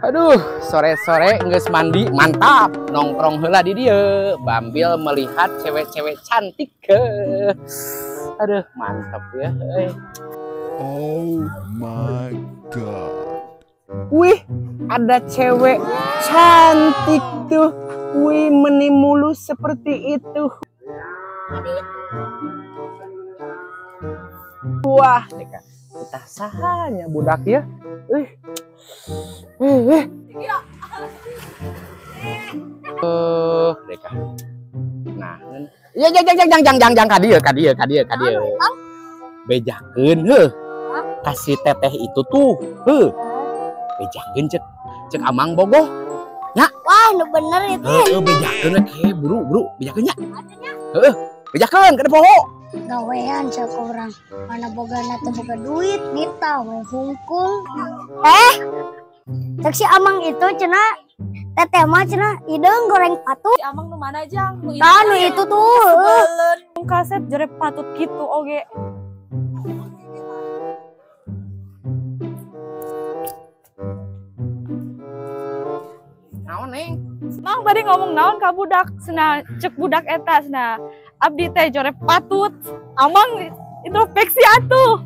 Aduh, sore-sore geus mandi, mantap. Nongkrong heula di dieu, bambil melihat cewek-cewek cantik. Aduh, mantap ya. Oh my god. Wih, ada cewek cantik tuh. Wih, meni mulus seperti itu. Wah, kita sahanya budak ya. Deka. Nah, ya jang ka dieu ka dieu ka dieu ka dieu. Bejakeun heuh. Kasih teteh itu tuh, heuh. Bejakeun cek Amang bogoh. Nya. Wah, nu bener itu. Heuh, bejakeun we buru-buru bejakeun nya. Heuh, bejakeun kada poho. Gawean cek urang, mana bogana teu boga duit, nita we hungkul. Cek si Amang itu cenah teteh mah cenah hideung goreng patut. Si Amang nu mana jang? Nu itu, itu tuh. Sebelen kaset jere patut gitu oge. Naon neng? Mang bade ngomong naon ka budak cenah cek budak eta cenah abdi teh jore patut. Amang introspeksi atuh.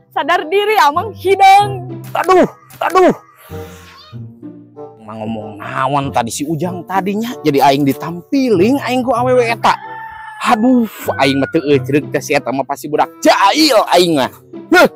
Sadar diri Amang hideung. Aduh, aduh. Mang ngomong naon tadi si Ujang tadinya jadi aing ditampiling aing ku awewe eta. Aduh, aing mah teu eucreug teh si eta mah pasti budak jahil aing mah. Heuh.